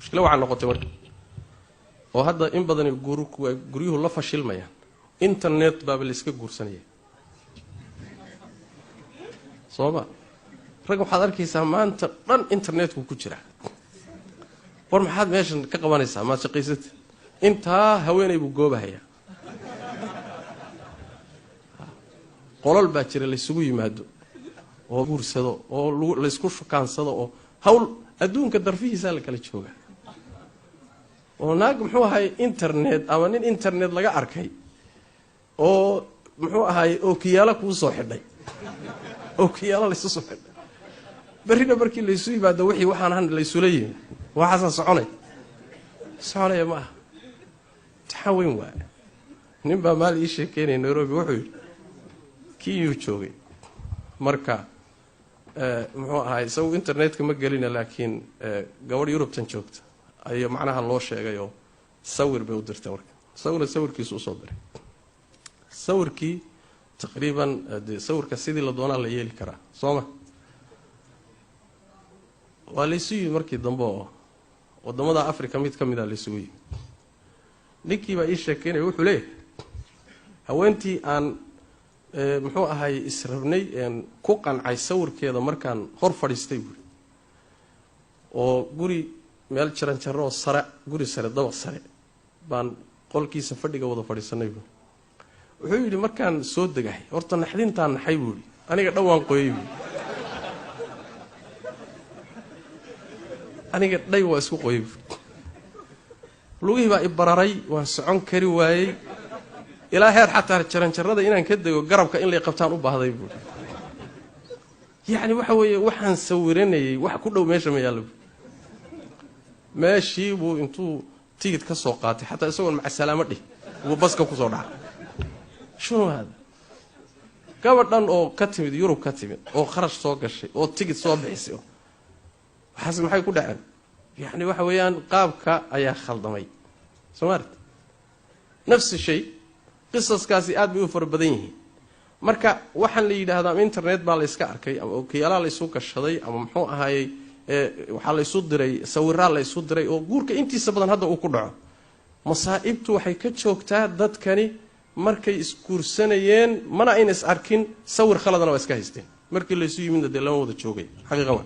Mushkilo waxaa noqotay marka oo hadda in badani guryuhu la fashilmayaan, internet baaba layska guursanaya. Soo ma rag waxaad arkaysaa maanta dhan internetku ku jira. War maxaad meeshan ka qabanaysaa? Maad shaqaysata? Intaa haweenay buu goobahayaa. Qolol baa jira laysugu yimaado oo guursado oo laysku shukaansado oo hawl adduunka darfihiisaa la kala jooga. Oo naag muxuu ahay internet ama nin internet laga arkay oo muxuu ahay ookiyaalo kuu soo xidhay, ookiyaalo laysu soo xidhay, berrina markii laysu yimaado wixii waxaan han laysula yimi, waxaasaa soconay soconaya ma aha. Imtixaan weyn waay. Nin baa maal ii sheekeynaya Nairobi, wuxuu yidhi Kenyuu joogay marka, muxuu ahay isagu internetka ma gelina, laakiin gabadh Yurubtan joogta ayaa macnaha loo sheegay oo sawir bay u dirtay. Marka isaguna sawirkiisu usoo diray, sawirkii taqriiban dee sawirka sidii la doonaa la yeeli karaa, soo ma? Waa laysu yimi markii dambe oo waddamada Africa mid ka mida laysugu yimi. Ninkii baa ii sheekeynaya, wuxuu leeyahay haweentii aan muxuu ahay israbnay ku qancay sawirkeeda markaan hor fadhiistay buuri, oo guri meel jaranjaro oo sare, guri sare, dabaq sare baan qolkiisa fadhiga wada fadhiisanay buuri. Wuxuu yidhi markaan soo degahay horta naxdintaan naxay buuri, aniga dhan waan qoyey buuri, aniga dhay waa isku qoyey buuri, lugihii baa i bararay, waan socon kari waayey, ilaa heer xataa jaranjarada inaan ka dego garabka in lay qabtaan u baahday buuri. Yacni waxa weeye waxaan sawiranayay wax ku dhow meesha ma yaallo buuri. Meeshii buu intuu tigid ka soo qaatay xataa isagoon macasalaamo dhih buu baska kusoo dhacay. Shunu haada gabadhan oo ka timid Yurub, ka timid oo kharash soo gashay oo tigid soo bixisay, waxaas maxay ku dhaceen? Yacni waxa weeyaan qaabka ayaa khaldamay. Soo maarti nafsi shay qisaskaasi aad bay u fara badan yihiin. Marka waxaan la yidhaahdaa ama internet baa layska arkay ama okiyaalaa laysu gashaday ama muxuu ahaayey waxaa laysu diray sawiraa laysu diray oo guurka intiisa badan hadda uu ku dhaco. Masaa'ibtu waxay ka joogtaa dadkani markay isguursanayeen mana ayna is arkin, sawir khaladana waa iska haysteen, markii laysu yimidna dee lama wada joogay. Xaqiiqa waa